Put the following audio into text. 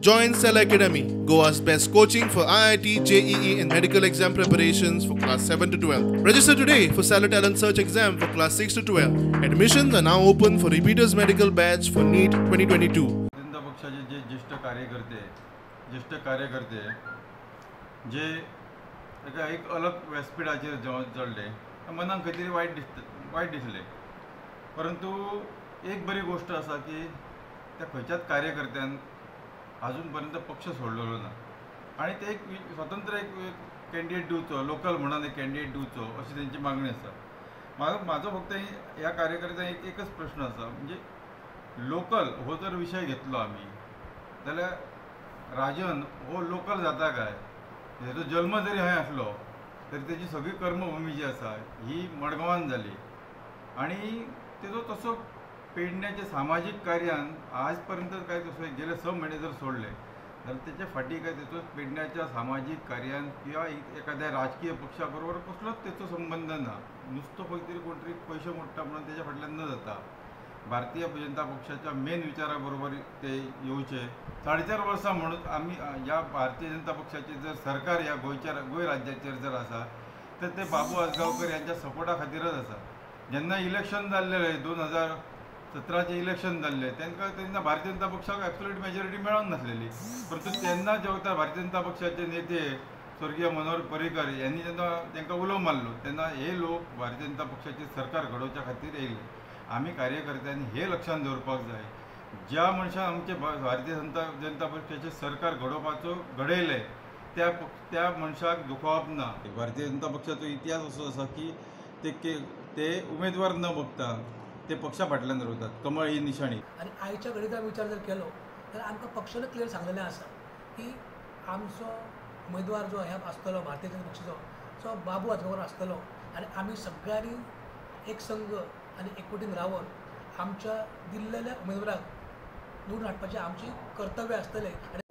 Join Cell Academy, Goa's best coaching for IIT, JEE and medical exam preparations for class 7 to 12. Register today for Cellar Talent Search exam for class 6 to 12. Admissions are now open for repeaters medical batch for NEET 2022. Janata पक्षाचे जे ज्येष्ठ कार्यकर्ते जे एका एक अलग व्यासपीठाचेर जडले मनाक खंय तरी वायट दिसलें, परंतु एक बरी गोश्ट आसा की त्या खंयच्याच कार्यकर्त्यान अजून पर्यंत पक्ष सोडलेलो ना आनी ते एक स्वतंत्र एक कॅन्डिडेट दिवचो, लोकल म्हणून एक कॅन्डिडेट दिवचो अशी तेंची मागणी आसा. म्हाजो फक्त ह्या कार्यकर्त्यांक एकच प्रश्न आसा, म्हणजे लोकल हो जर विशय घेतलो आमी जाल्यार राजन हो लोकल जाता काय? हेजो जल्म जरी हय आसलो तरी तेजी सगळी कर्मभूमी जी आसा ही मडगांवान जाली आनी तेजो तसो पेडण्याच्या सामाजीक कार्यान आज पर्यंत काय तसो गेले 6 म्हयने जर सोडले जाल्यार तेच्या फाटीं काय तेचो पेडण्याच्या सामाजीक कार्यान किंवा एखाद्या राजकीय पक्षा बरोबर कसलोच तेचो संबंद ना. नुस्तो खंय तरी कोण तरी पयशे मोडटा म्हणून तेच्या फाटल्यान न जाता भारतीय जनता पक्षाच्या मेन विचारा बरोबर ते येवचे. 4.5 वर्सां म्हणून आमी ह्या भारतीय जनता पक्षाचे जर सरकार ह्या गोंय राज्याचेर जर आसा तर ते बाबू आजगांवकर यांच्या सपोर्टा खातीरच आसा. जेन्ना इलेक्शन जाल्लें 2017 इलेक्शन जाल्लें तेंकां तेन्ना भारतीय जनता पक्षाक एब्सोल्यूट मेजॉरिटी मेळोन नासलेली, परंतु तेन्ना जेवता भारतीय जनता पक्षाचे नेते स्वर्गीय मनोहर पर्रीकर यांनी जेन्ना तांकां उलो मारलो तेन्ना हे लोक भारतीय जनता पक्षाचे सरकार घडोवच्या खातीर येयले. आमी कार्यकर्त्यांनी हे लक्षांत दवरपाक जाय, ज्या मनशान आमचे भारतीय जनता पक्षाचे सरकार घडोवपाचो घडयलें त्या मनशाक दुखोवप ना. भारतीय जनता पक्षाचो इतिहास असो आसा की ते उमेदवार न बघता ते पक्षा फाटल्यान रावतात, कमळ ही निशाणी. आनी आयच्या घडीचा विचार जर केलो जाल्यार आमकां पक्षान क्लियर सांगलेलें आसा की आमचो उमेदवार जो ह्या आसतलो भारतीय जनता पक्षाचो जो बाबू आजगांवकर आसतलो आनी आमी सगळ्यांनी एक संघ आनी एकवटीन रावन आमच्या दिल्लेल्या उमेदवाराक निवडून हाडपाचें आमचें कर्तव्य आसतलें.